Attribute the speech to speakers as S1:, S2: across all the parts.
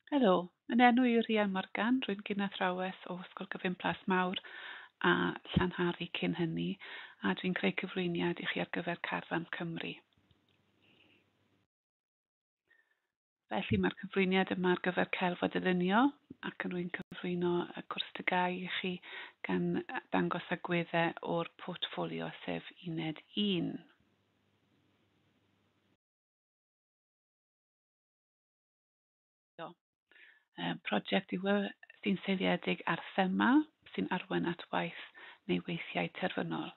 S1: Helo, yn enw i Rhian Morgan, rwy'n gyn-athrawes o Ysgol Gyfun Plas Mawr a Llanhari cyn hynny, a dwi'n creu cyflwyniad i chi ar gyfer Carfan Cymru. Felly mae'r cyflwyniad yma ar gyfer celf a dylunio, ac yn rwy'n cyflwyno y cwrs TGAU i chi gan ddangos agweddau o'r portffolio, sef uned 1. Prosiect yw e sy'n seiliedig ar thema sy'n arwain at waith neu weithiau terfynol.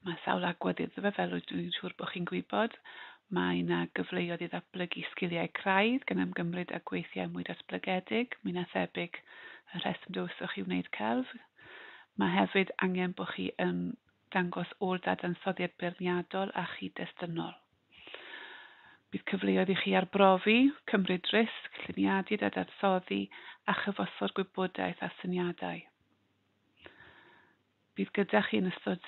S1: Mae sawl agwedd iddo fe, fel dwi'n siŵr bod chi'n gwybod. Mae yna gyfleoedd i ddatblygu sgiliau craidd gan ymgymryd â gweithiau mwy datblygedig, mwy na thebyg y rheswm dewiswch chi wneud celf. Mae hefyd angen bod chi yn dangos ôl-dadansoddiad beirniadol a chyd-destunol. Bydd cyfleoedd i chi arbrofi, cymryd risg, lluniadu, dadansoddi a chyfosod gwybodaeth a syniadau. Bydd gyda chi yn ystod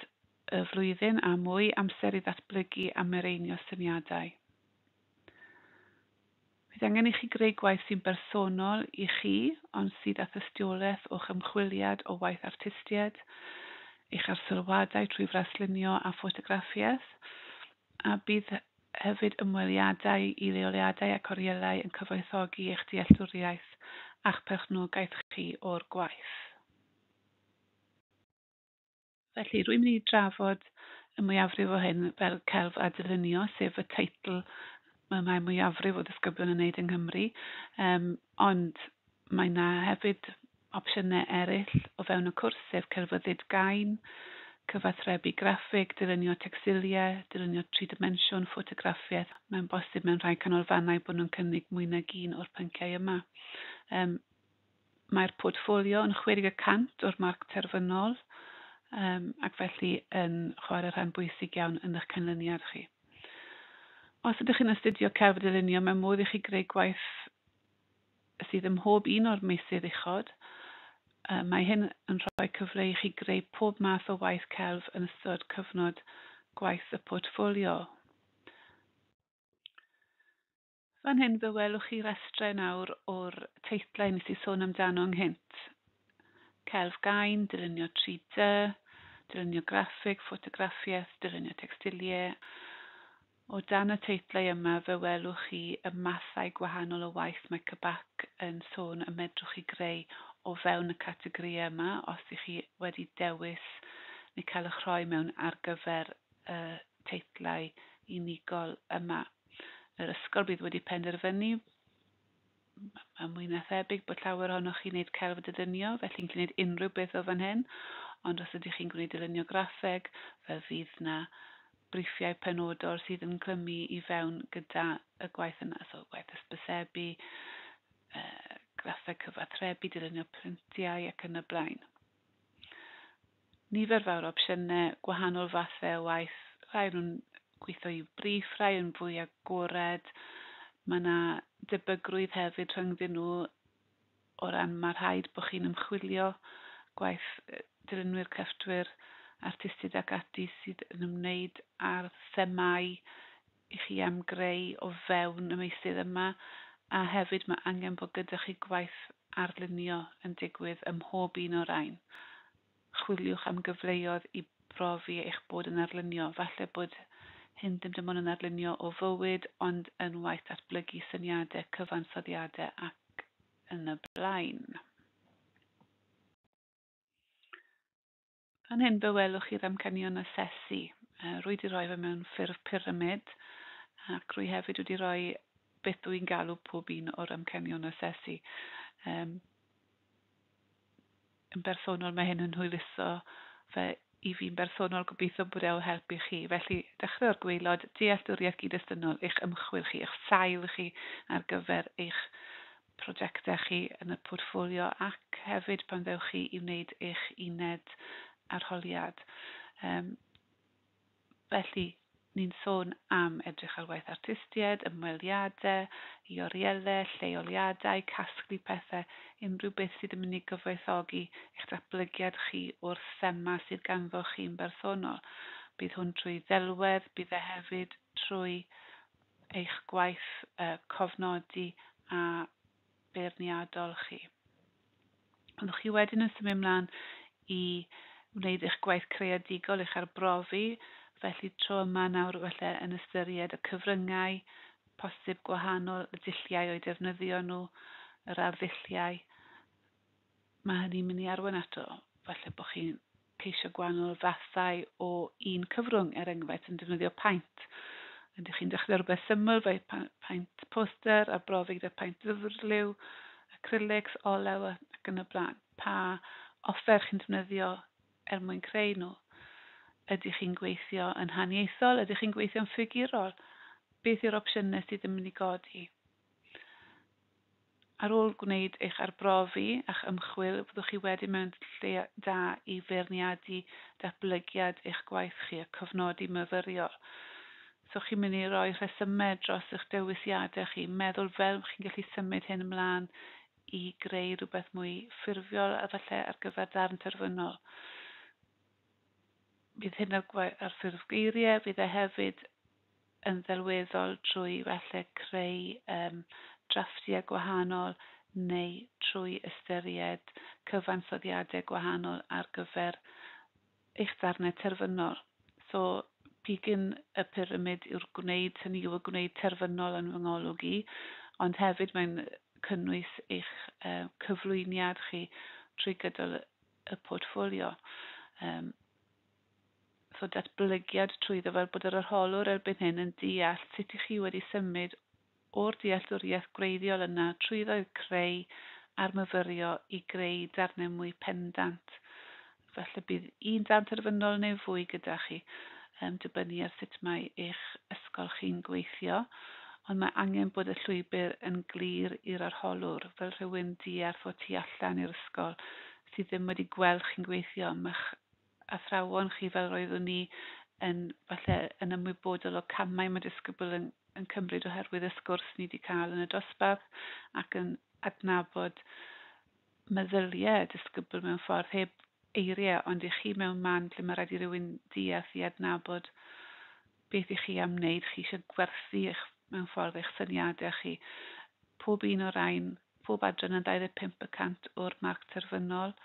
S1: y flwyddyn a mwy amser i ddatblygu a mireinio syniadau. Bydd angen i chi greu gwaith sy'n bersonol i chi, ond sydd â thystiolaeth o'ch ymchwiliad o waith artistiaid, eich arsylwadau trwy fraslunio a ffotograffiaeth, a bydd hefyd ymweliadau i leoliadau ac orielau yn cyfoethogi eich dealltwriaeth a'ch perchnogaeth chi o'r gwaith. Felly, rwy'n mynd i drafod y mwyafrif o hyn fel celf a dylunio, sef y teitl mae mwyafrif o ddisgyblion yn wneud yng Nghymru, ond mae yna hefyd opsiynau eraill o fewn y cwrs, sef celfyddyd gain, cyfathrebu graffig, dylunio tecstiliau, dylunio tridimensiwn, ffotograffiaeth. Mae'n bosib mewn rhai canolfannau bod nhw'n cynnig mwy nag un o'r pynciau yma. Mae'r portffolio yn 60% o'r marc terfynol, ac felly yn chwarae rhan bwysig iawn yn eich canlyniad chi. Os ydych chi'n astudio celf a dylunio, mae modd i chi greu gwaith sydd ym mhob un o'r meysydd uchod. Mae hyn yn rhoi cyfle i chi greu pob math o waith celf yn ystod cyfnod gwaith y portffolio. Fan hyn fe welwch chi restrau nawr o'r teitlau nes i sôn amdano ynghynt. Celf gain, dylunio 3D, dylunio graffig, ffotograffiaeth, dylunio tecstiliau. O dan y teitlau yma fe welwch chi y mathau gwahanol o waith mae CBAC yn sôn y medrwch chi greu o fewn y categorïau yma os ych chi wedi dewis neu cael eich rhoi mewn ar gyfer y teitlau unigol yma. Yr ysgol bydd wedi penderfynu, mae mwy na thebyg bod llawer ohonoch chi'n gwneud celf a dylunio, felly chi'n gallu gwneud unrhyw beth o fan hyn, ond os ydych chi'n gwneud dylunio graffeg, fe fydd na briffiau penodol sydd yn clymu i fewn gyda y gwaith yna, so gwaith hysbysebu, graffeg cyfathrebu, dylunio printiau ac yn y blaen. Nifer fawr o opsiynau, gwahanol fathau o waith, rhai nhw'n gweithio i briff, rhai yn fwy agored. Mae yna debygrwydd hefyd rhyngddyn nhw o ran mae rhaid bod chi'n ymchwilio gwaith dylunwyr, crefftwyr, artistiaid ac ati sydd yn ymwneud â'r themâu i chi am greu o fewn y meysydd yma, a hefyd mae angen bod gyda chi gwaith arlunio yn digwydd ym mhob un o'r rhain. Chwiliwch am gyfleoedd i brofi eich bod yn arlunio. Falle bod hyn ddim dim ond yn arlunio o fywyd, ond yn waith datblygu syniadau, cyfansoddiadau ac yn y blaen. Fan hyn fe welwch chi'r amcanion asesu. Rwy wedi rhoi fe mewn ffurf pyramid, ac rwy hefyd wedi rhoi beth dwi'n galw pob un o'r amcanion asesu. Yn bersonol mae hyn yn hwyluso fe i fi'n bersonol, gobeithio bod e o help i chi. Felly, dechrau o'r gwaelod, dealltwriaeth gyd-destynol, eich ymchwil chi, eich sail chi ar gyfer eich prosiectau chi yn y portffolio ac hefyd pan ddewch chi i wneud eich uned arholiad. Felly, ni'n sôn am edrych ar waith artistiaid, ymweliadau, i orielau, lleoliadau, casglu pethau, unrhyw beth sydd yn mynd i gyfoethogi eich datblygiad chi o'r thema sydd ganddo chi'n bersonol. Bydd hwn trwy ddelwedd, bydd e hefyd trwy eich gwaith cofnodi a beirniadol chi. Byddwch chi wedyn yn symud ymlaen i wneud eich gwaith creadigol, eich arbrofi, felly tro yma nawr falle yn ystyried y cyfryngau posib gwahanol, y dulliau o'u defnyddio nhw, yr arddulliau. Mae hynny'n mynd i arwain ato, falle bod chi'n ceisio gwahanol fathau o un cyfrwng, er enghraifft yn defnyddio paent. Ydych chi'n dechrau rhywbeth syml fel paent poster, arbrofi gyda paent ddyfrliw, acrylics, olew ac yn y blaen. Pa offer chi'n defnyddio er mwyn creu nhw? Ydych chi'n gweithio yn haniaethol? Ydych chi'n gweithio'n ffigurol? Beth yw'r opsiynau sydd yn mynd i godi? Ar ôl gwneud eich arbrofi a'ch ymchwil, byddwch chi wedyn mewn lle da i feirniadu datblygiad eich gwaith chi a cofnodi myfyriol. So chi'n mynd i roi rhesymau dros eich dewisiadau chi, meddwl fel chi'n gallu symud hyn ymlaen i greu rhywbeth mwy ffurfiol a falle ar gyfer darn terfynol. Bydd hyn ar ffurf geiriau, fydd e hefyd yn ddelweddol trwy falle creu drafftiau gwahanol neu trwy ystyried cyfansoddiadau gwahanol ar gyfer eich darnau terfynol. So, pigyn y pyramid yw'r gwneud, hynny yw y gwneud terfynol yn fy ngolwg i, ond hefyd mae'n cynnwys eich cyflwyniad chi trwy gydol y portffolio. So datblygiad trwyddo fel bod yr arholwr erbyn hyn yn deall sut ych chi wedi symud o'r dealltwriaeth gwreiddiol yna trwyddo i'r creu a'r myfyrio i greu darnau mwy pendant. Felly bydd un darn terfynol neu fwy gyda chi, dibynnu ar sut mae eich ysgol chi'n gweithio, ond mae angen bod y llwybr yn glir i'r arholwr, fel rhywun diarth o tu allan i'r ysgol sydd ddim wedi gweld chi'n gweithio. Mae'ch athrawon chi, fel roeddwn ni, yn falle yn ymwybodol o camau mae disgybl yn cymryd oherwydd y sgwrs ni wedi cael yn y dosbarth ac yn adnabod meddyliau disgybl mewn ffordd heb eiriau, ond i chi mewn man lle mae rhaid i rywun deall i adnabod beth i chi am wneud, chi eisiau gwerthu eich, mewn ffordd eich syniadau chi. Pob un o'r rhain, pob adran yn 25% o'r marc terfynol,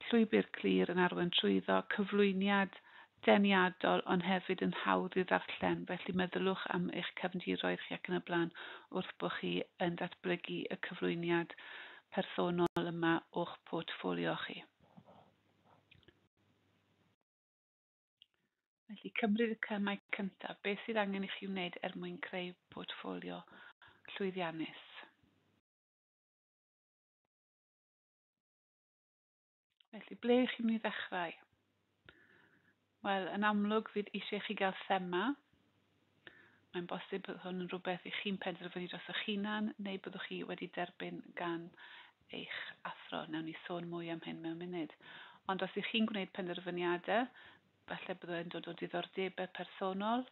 S1: llwybr clir yn arwain trwyddo, cyflwyniad deniadol ond hefyd yn hawdd i ddarllen, felly meddylwch am eich cefndiroedd chi ac yn y blaen wrth bod chi yn datblygu y cyflwyniad personol yma o'ch portffolio chi. Felly cymryd y camau cyntaf, beth sydd angen i chi wneud er mwyn creu portffolio llwyddiannus? Felly, ble ych chi'n mynd i ddechrau? Wel, yn amlwg fydd eisiau chi gael thema. Mae'n bosib bod hwn yn rhywbeth i chi'n penderfynu dros eich hunan neu byddwch chi wedi derbyn gan eich athro. Nawn ni sôn mwy am hyn mewn munud. Ond os ych chi'n gwneud penderfyniadau, falle byddwn yn dod o diddordebau personol,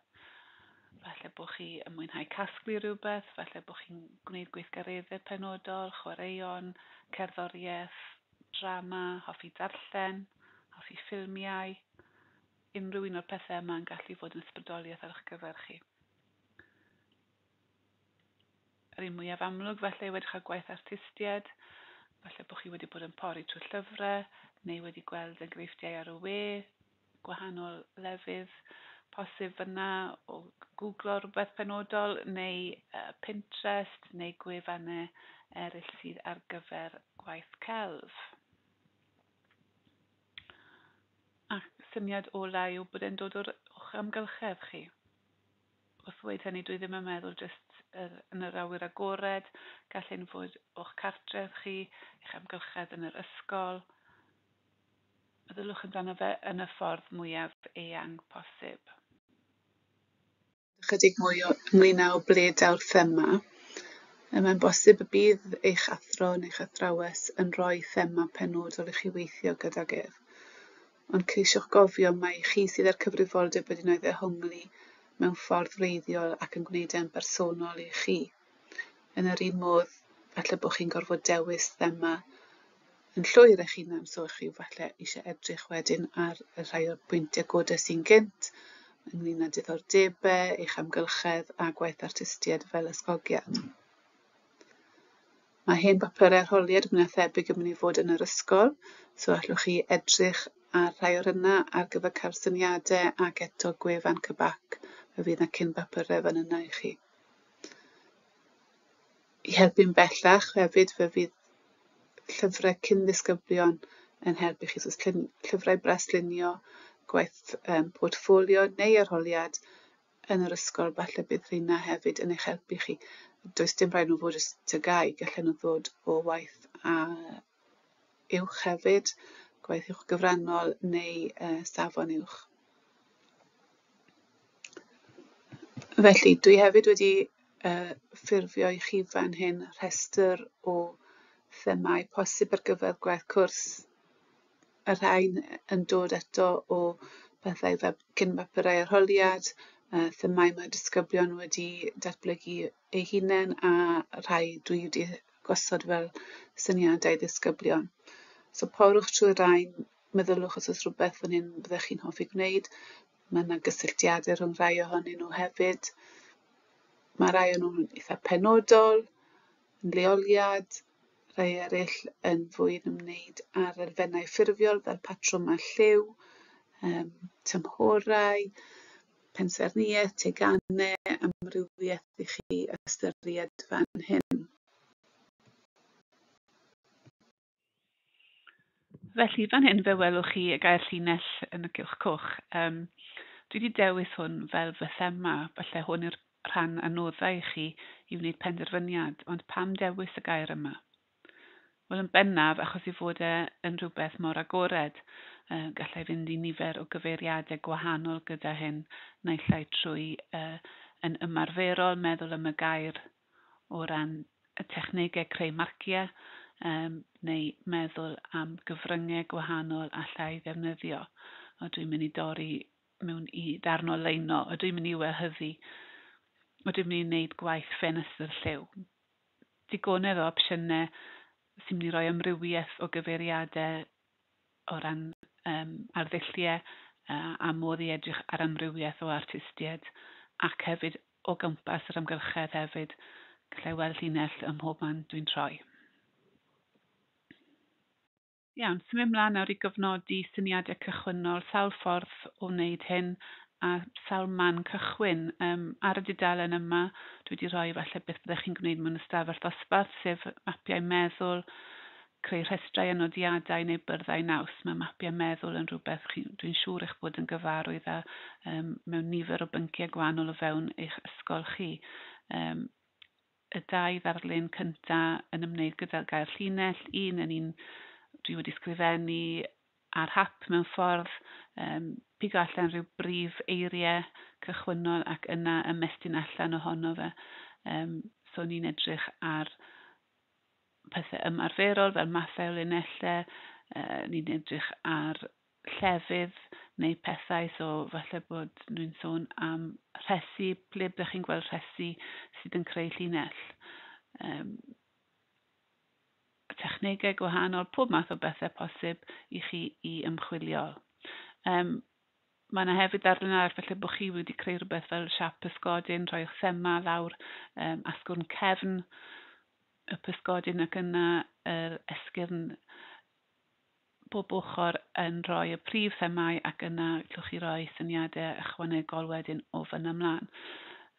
S1: falle bod chi yn mwynhau casglu rhywbeth, falle bod chi'n gwneud gweithgareddau penodol, chwaraeon, cerddoriaeth, drama, hoffi darllen, hoffi ffilmiau. Unrhyw un o'r pethau yma yn gallu fod yn ysbrydoliaeth ar eich gyfer chi. Yr un mwyaf amlwg falle yw edrych ar gwaith artistiaid, falle bod chi wedi bod yn pori trwy llyfrau neu wedi gweld enghreifftiau ar y we, gwahanol lefydd posib fyna o googlo rhywbeth penodol neu Pinterest neu gwefannau eraill sydd ar gyfer gwaith celf. Ac syniad ola yw bod e'n dod o'ch amgylchedd chi. Wrth ddweud hynny, dwi ddim yn meddwl jyst yn yr awyr agored, gall hyn fod o'ch cartref chi, eich amgylchedd yn yr ysgol. Meddylwch amdano fe yn y ffordd mwyaf eang posib. Ychydig mwy ynglyn â o ble daw'r thema. Mae'n bosib y bydd eich athro neu'ch athrawes yn rhoi thema penodol i chi weithio gydag ef. Ond ceisiwch gofio mai chi sydd â'r cyfrifoldeb wedyn o'i ddehongli mewn ffordd wreiddiol ac yn gwneud e'n bersonol i chi. Yn yr un modd, falle bod chi'n gorfod dewis thema yn llwyr eich hunan, so chi falle eisiau edrych wedyn ar y rhai o'r pwyntiau godes sy'n gynt, ynglyn â diddordebau, eich amgylchedd a gwaith artistiaid fel ysgogiad. Mae hen bapurau arholiad mwy na thebyg yn mynd i fod yn yr ysgol, so allwch chi edrych ar rhai o'r yna ar gyfer cael syniadau ac eto gwefan CBAC, fe fydd yna cyn bapurau fan yna i chi. I helpu'n bellach hefyd fe fydd llyfrau cyn ddisgyblion yn helpu chi. So llyfrau braslunio, gwaith portffolio neu arholiad yn yr ysgol, falle bydd rheina hefyd yn eich helpu chi. Does dim rhaid nhw fod jyst TGAU, gallen nhw ddod o waith a uwch hefyd, gwaith uwch gyfrannol neu safon uwch. Felly, dwi hefyd wedi ffurfio i chi fan hyn rhestr o themâu posib ar gyfer gwaith cwrs. Y rhain yn dod eto o bethau fel cyn bapurau arholiad, themâu mae disgyblion wedi datblygu eu hunain a rhai dwi wedi gosod fel syniadau ddisgyblion. So porwch trwy'r rhain, meddyliwch os oes rhywbeth fan hyn byddech chi'n hoffi gwneud. Mae yna gysylltiadau rhwng rhai ohonyn nhw hefyd. Mae rhai o'n nhw'n eitha penodol, yn leoliad, rhai eraill yn fwy yn ymwneud â'r elfennau ffurfiol fel patrwm a lliw, tymhorau, pensaernïaeth, teganau, amrywiaeth i chi ystyried fan hyn.
S2: Felly fan hyn fe welwch chi y gair llinell yn y cylch coch. Dwi wedi dewis hwn fel fy thema, falle hwn yw'r rhan anoddau i chi i wneud penderfyniad, ond pam dewis y gair yma? Wel, yn bennaf achos i fod e yn rhywbeth mor agored. Gallai fynd i nifer o gyfeiriadau gwahanol gyda hyn, naill ai trwy yn ymarferol meddwl am y gair o ran y technegau creu marciau, neu meddwl am gyfryngau gwahanol allai ddefnyddio. O, dwi'n mynd i dorri mewn i ddarn o leino, o, dwi'n mynd i wehyddu, o, dwi'n mynd i wneud gwaith ffenestr lliw. Digonedd o opsiynau sy'n mynd i roi amrywiaeth o gyfeiriadau o ran arddulliau a modd i edrych ar amrywiaeth o artistiaid ac hefyd o gwmpas yr amgylchedd hefyd. Gallai weld llinell ym mhob man dwi'n troi. Iawn, symud ymlaen nawr i gofnodi syniadau cychwynnol, sawl ffordd o wneud hyn a sawl man cychwyn. Ar y dudalen yma, dwi wedi rhoi falle beth byddech chi'n gwneud mewn ystafell ddosbarth, sef mapiau meddwl, creu rhestrau a nodiadau neu byrddau naws. Mae mapiau meddwl yn rhywbeth dwi'n siŵr eich bod yn gyfarwydd â mewn nifer o bynciau gwahanol o fewn eich ysgol chi. Y dau ddarlun cyntaf yn ymwneud gyda'r gair llinell, un yn un dwi wedi sgrifennu ar hap mewn ffordd, pigo allan rhyw brif eiriau cychwynnol ac yna ymestyn allan ohono fe. So ni'n edrych ar pethau ymarferol fel mathau o linellau, ni'n edrych ar llefydd neu pethau, so falle bod nhw'n sôn am rhesi, ble byddech chi'n gweld rhesi sydd yn creu llinell. Technegau gwahanol, pob math o bethau posib i chi i ymchwilio. Mae yna hefyd ddarlun arall, falle bod chi wedi creu rhywbeth fel siap pysgodyn, rhoi'ch thema lawr asgwrn cefn y pysgodyn ac yna yr esgyrn bob ochr yn rhoi y prif themau ac yna gallwch chi roi syniadau ychwanegol wedyn o fan ymlaen.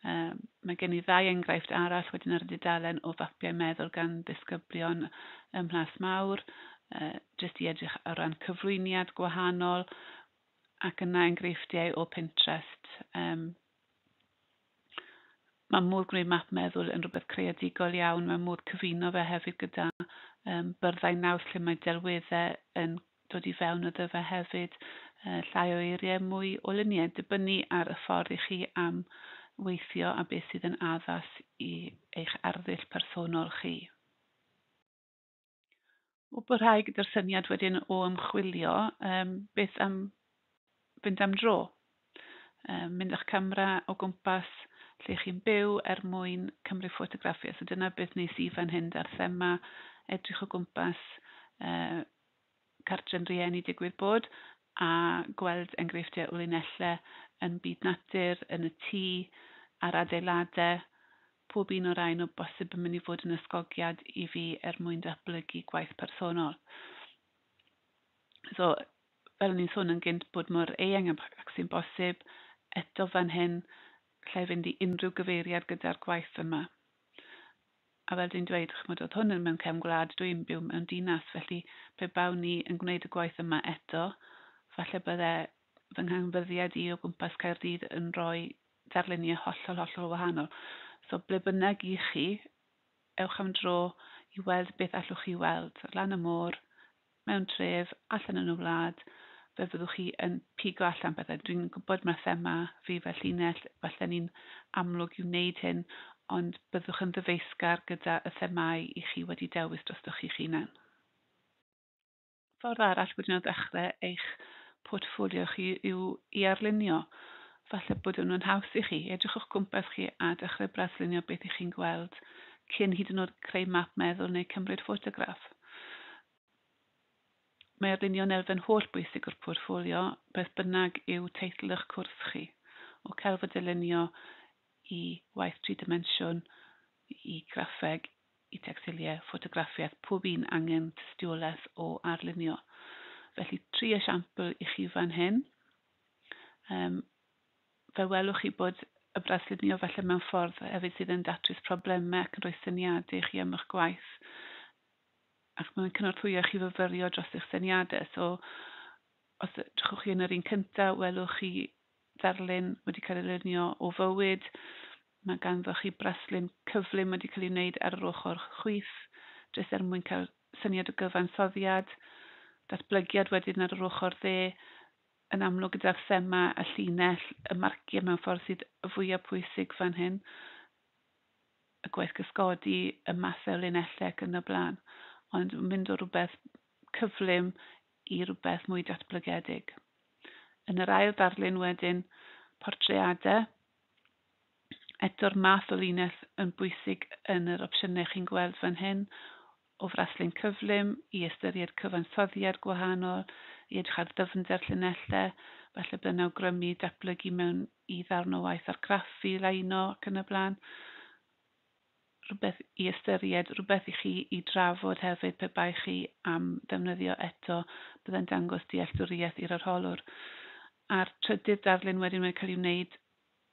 S2: Mae gen i ddau enghraifft arall wedyn ar y dudalen o fapiau meddwl gan ddisgyblion ym Mhlas Mawr, jyst i edrych o ran cyflwyniad gwahanol ac yna enghreifftiau o Pinterest. Mae modd gwneud map meddwl yn rhywbeth creadigol iawn, mae modd cyfuno fe hefyd gyda byrddau naws lle mae delweddau yn dod i fewn iddo fe hefyd, llai o eiriau, mwy o luniau, dibynnu ar y ffordd i chi am weithio a beth sydd yn addas i eich arddull personol chi. O barhau gyda'r syniad wedyn o ymchwilio, beth am fynd am dro? Mynd â'ch camera o gwmpas lle chi'n byw er mwyn cymryd ffotograffiau. So dyna beth nes i fan hyn da'r thema, edrych o gwmpas cartre'n rieni digwydd bod a gweld enghreifftiau o linellau yn byd natur, yn y tŷ, ar adeiladau.
S1: Pob un o'r rhain o bosib yn mynd i fod yn ysgogiad i fi er mwyn datblygu gwaith personol. So, fel o'n i'n sôn yn gynt, bod mor eang ac sy'n bosib, eto fan hyn, lle fynd i unrhyw gyfeiriad gyda'r gwaith yma. A fel dwi'n dweud, ch'mod, oedd hwn yn mewn cefn gwlad, dwi'n byw mewn dinas, felly pe bawn ni yn gwneud y gwaith yma eto, falle bydde fy nghanfyddiad i o gwmpas Caerdydd yn rhoi darluniau hollol, hollol wahanol. So ble bynnag i chi, ewch am dro i weld beth allwch chi weld. Lan y môr, mewn tref, allan yn y wlad, fe fyddwch chi yn pigo allan pethau. Dwi'n gwybod mae'r thema fi fel llinell, falle ni'n amlwg i wneud hyn, ond byddwch yn ddyfeisgar gyda y themâu i chi wedi dewis drostoch chi'ch hunan. Ffordd arall wedyn o ddechrau eich portffolio chi yw i arlunio. Falle bod nhw'n haws i chi. Edrych o'ch cwmpas chi a dechrau braslunio beth i chi'n gweld cyn hyd yn oed creu map meddwl neu cymryd ffotograff. Mae arlunio'n elfen holl bwysig o'r portffolio, beth bynnag yw teitl eich cwrs chi. O celf a dylunio i waith tri dimensiwn, i graffeg, i tecstiliau, ffotograffiaeth, pob un angen tystiolaeth o arlunio. Felly, tri esiampl i chi fan hyn. Fe welwch chi bod y braslunio falle mewn ffordd hefyd sydd yn datrys problemau ac yn rhoi syniadau i chi am eich gwaith. Ac mae'n cynorthwyo chi fyfyrio dros eich syniadau. So, os edrychwch chi yn yr un cyntaf, welwch chi ddarlun wedi cael ei lunio o fywyd. Mae ganddo chi braslun cyflym wedi cael ei wneud ar yr ochr chwith, jyst er mwyn cael syniad o gyfansoddiad. Datblygiad wedyn ar yr ochr dde, yn amlwg gyda'r thema y llinell, y marciau mewn ffordd sydd y fwyaf pwysig fan hyn, y gwaith cysgodi, y mathau o linellau ac yn y blaen, ond mynd o rhywbeth cyflym i rhywbeth mwy datblygedig. Yn yr ail ddarlun wedyn, portreadau, eto'r math o linell yn bwysig yn yr opsiynau chi'n gweld fan hyn, o fraslun cyflym i ystyried cyfansoddiad gwahanol, i edrych ar ddyfnder llinellau, falle bydd yn awgrymu datblygu mewn i ddarn o waith argraffu, leino ac yn y blaen. Rhywbeth i ystyried, rhywbeth i chi i drafod hefyd pe bai chi am ddefnyddio eto, byddai'n dangos dealltwriaeth i'r arholwr. A'r trydydd darlun wedyn wedi cael ei wneud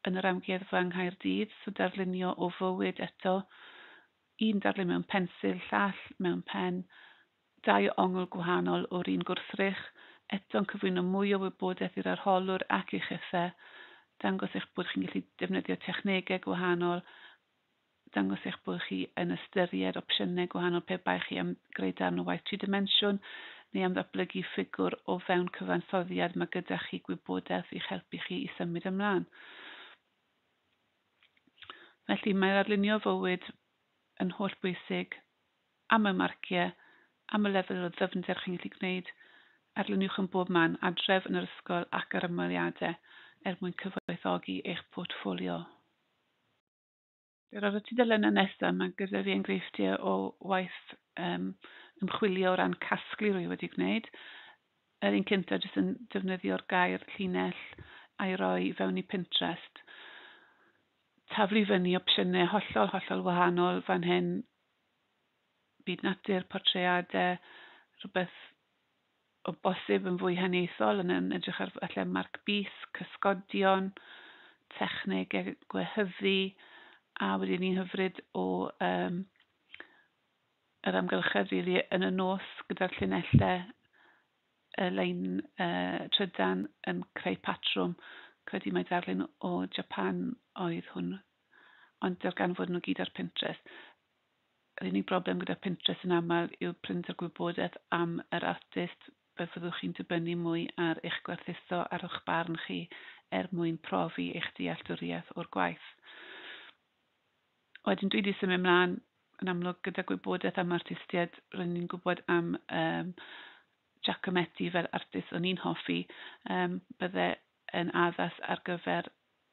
S1: yn yr amgueddfa yng Nghaerdydd, so darlunio o fywyd eto, un darlun mewn pensil, llall mewn pen, dau ongl gwahanol o'r un gwrthrych, eto'n cyflwyno mwy o wybodaeth i'r arholwr ac i'ch chithe, dangos eich bod chi'n gallu defnyddio technegau gwahanol, dangos eich bod chi yn ystyried opsiynau gwahanol pe bai chi am greu darn o waith tri dimensiwn neu am ddatblygu ffigwr o fewn cyfansoddiad, mae gyda chi gwybodaeth i'ch helpu chi i symud ymlaen. Felly mae'r arlunio fywyd yn holl bwysig am y marciau, am y lefel o ddyfnder chi'n gallu gwneud. Arluniwch yn bob man, adref, yn yr ysgol ac ar ymweliadau, er mwyn cyfoethogi eich portffolio. Ar y tudalennau nesaf, mae gyda fi enghreifftiau o waith ymchwilio o ran casglu rwy wedi gwneud. Yr un cyntaf jyst yn defnyddio'r gair llinell a'i roi fewn i Pinterest. Taflu fyny opsiynau hollol, hollol wahanol fan hyn. Byd natur, portreadau, rhywbeth o bosib yn fwy haniaethol yn edrych ar falle marc bys, cysgodion, technegau gwehyddu, a wedyn ni'n hyfryd o yr amgylchedd rili yn y nos gyda'r llinellau y lein trydan yn creu patrwm. Credu mai darlun o Japan oedd hwn, ond darganfod nhw gyd ar Pinterest. Yr unig broblem gyda Pinterest yn aml yw prinder gwybodaeth am yr artist, fe fyddwch chi'n dibynnu mwy ar eich gwerthuso ar eich barn chi er mwyn profi eich dealltwriaeth o'r gwaith. Wedyn dwi wedi symud ymlaen yn amlwg gyda gwybodaeth am artistiaid, rydyn ni'n gwybod am Giacometti fel artist o'n i'n hoffi, bydde yn addas ar gyfer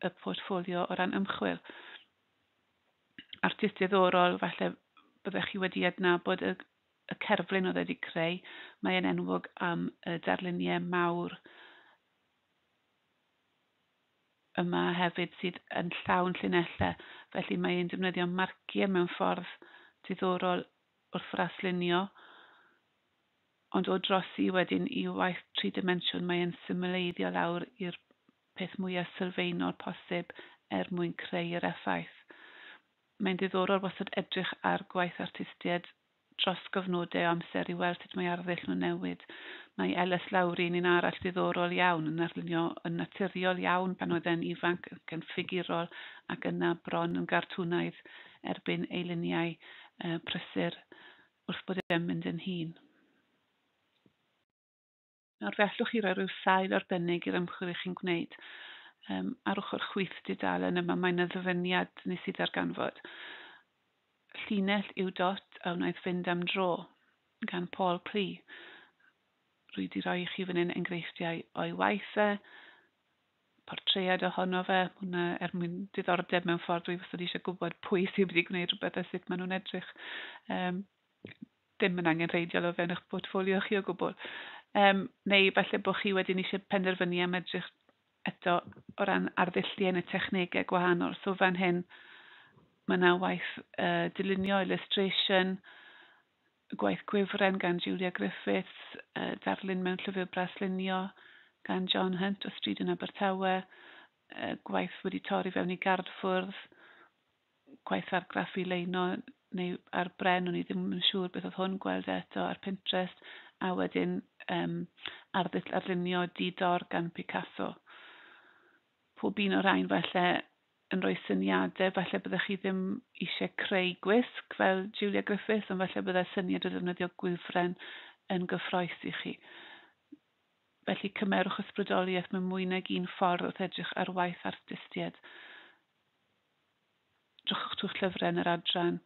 S1: y portffolio o ran ymchwil. Artist diddorol, falle byddech chi wedi adnabod y cerflun oedd wedi creu. Mae'n enwog am y darluniau mawr yma hefyd sydd yn llawn llinellau, felly mae e'n defnyddio marciau mewn ffordd diddorol wrth fraslunio, ond o drosi wedyn i waith tri dimensiwn mae e'n symleiddio lawr i'r peth mwyaf sylfaenol posib er mwyn creu yr effaith. Mae'n ddiddorol wastad edrych ar gwaith artistiaid dros gyfnodau o amser i weld sut mae arddull nhw'n newid. Mae Ellis Lowry yn un arall diddorol iawn, yn arlunio yn naturiol iawn pan oedd e'n ifanc ac yn ffigurol ac yna bron yn gartwnaidd erbyn ei luniau prysur wrth bod e'n mynd yn hŷn. Nawr fe allwch chi roi rhyw sail arbennig i'r ymchwil i chi'n gwneud. Ar ochr chwith dudalen yma mae yna ddyfyniad nes i ddarganfod. Llinell yw dot a wnaeth fynd am dro gan Paul Klee. Rwy wedi rhoi i chi fan hyn enghreifftiau o'i waith e, portread ohono fe, hwnna er mwyn diddordeb mewn ffordd, dwi wastad eisiau gwybod pwy sydd wedi gwneud rhywbeth a sut maen nhw'n edrych. Dim yn angenrheidiol o fewn eich portffolio chi o gwbl. Neu falle bod chi wedyn eisiau penderfynu am edrych eto o ran arddulliau neu technegau gwahanol. So fan hyn mae yna waith dylunio, illustration, gwaith gwifren gan Julia Griffiths, darlun mewn llyfr braslunio gan John Hunt o Stryd yn Abertawe, gwaith wedi torri fewn i gardfwrdd, gwaith argraffu leino neu ar bren, o'n i ddim yn siŵr beth oedd hwn, gweld e eto ar Pinterest, a wedyn arddull arlunio di-dor gan Picasso. Pob un o'r rhain falle yn rhoi syniadau, falle byddech chi ddim eisiau creu gwisg fel Julia Griffiths, ond falle byddai syniad o ddefnyddio gwifren yn gyffrous i chi. Felly cymerwch ysbrydoliaeth mewn mwy nag un ffordd wrth edrych ar waith artistiaid. Drychwch trwy'ch llyfrau yn yr adran,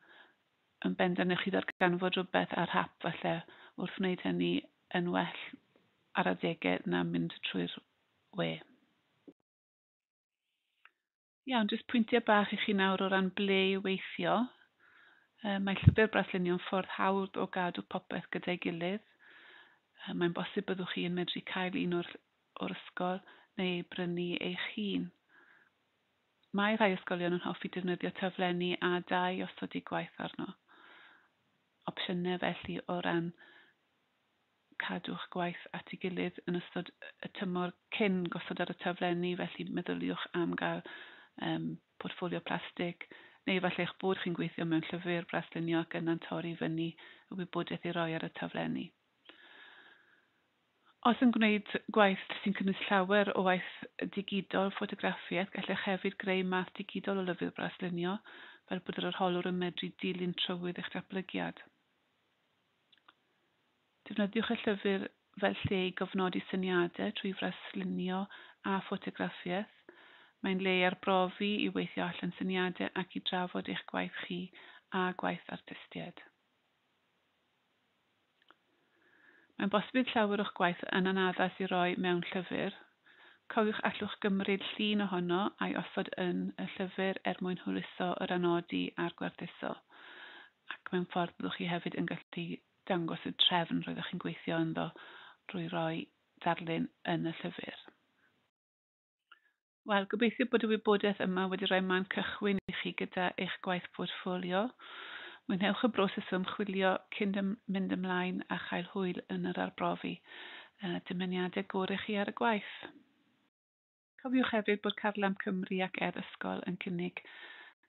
S1: yn bendant newch chi ddarganfod rhywbeth ar hap falle wrth wneud hynny yn well ar adegau na mynd trwy'r we. Iawn, jyst pwyntiau bach i chi nawr o ran ble i weithio. Mae llyfr braslunio yn ffordd hawdd o gadw popeth gyda'i gilydd. Mae'n bosib byddwch chi yn medru cael un o'r, o'r ysgol neu ei brynu eich hun. Mae rhai ysgolion yn hoffi defnyddio taflenni a dau osod eu gwaith arno. Opsiynau felly o ran cadw'ch gwaith at ei gilydd yn ystod y tymor cyn gosod ar y taflenni, felly meddyliwch am gael portffolio plastig, neu efallai eich bod chi'n gweithio mewn llyfr braslunio ac yna'n torri fyny y wybodaeth i roi ar y taflenni. Os yn gwneud gwaith sy'n cynnwys llawer o waith digidol, ffotograffiaeth, gallech hefyd greu math digidol o lyfr braslunio, fel bod yr arholwr yn medru dilyn trywydd eich datblygiad. Defnyddiwch y llyfr fel lle i gofnodi syniadau trwy fraslunio a ffotograffiaeth. Mae'n le i arbrofi, i weithio allan syniadau ac i drafod eich gwaith chi a gwaith artistiaid. Mae'n bosib bydd llawer o'ch gwaith yn anaddas i roi mewn llyfr. Cofiwch allwch gymryd llun ohono a'i osod yn y llyfr er mwyn hwyluso yr anodi a'r gwerthuso. Ac mewn ffordd byddwch chi hefyd yn gallu dangos y trefn roeddech chi'n gweithio ynddo drwy roi darlun yn y llyfr. Wel, gobeithio bod y wybodaeth yma wedi rhoi man cychwyn i chi gyda eich gwaith portffolio. Mwynhewch y broses o ymchwilio cyn mynd ymlaen a chael hwyl yn yr arbrofi. Dymuniadau gorau chi ar y gwaith. Cofiwch hefyd bod Carlam Cymru ac Ed Ysgol yn cynnig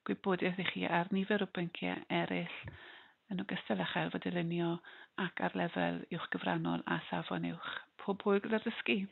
S1: gwybodaeth i chi ar nifer o bynciau eraill yn ogystal â chelf a dylunio ac ar lefel uwch gyfrannol a safon uwch. Pob hwyl gyda'r dysgu!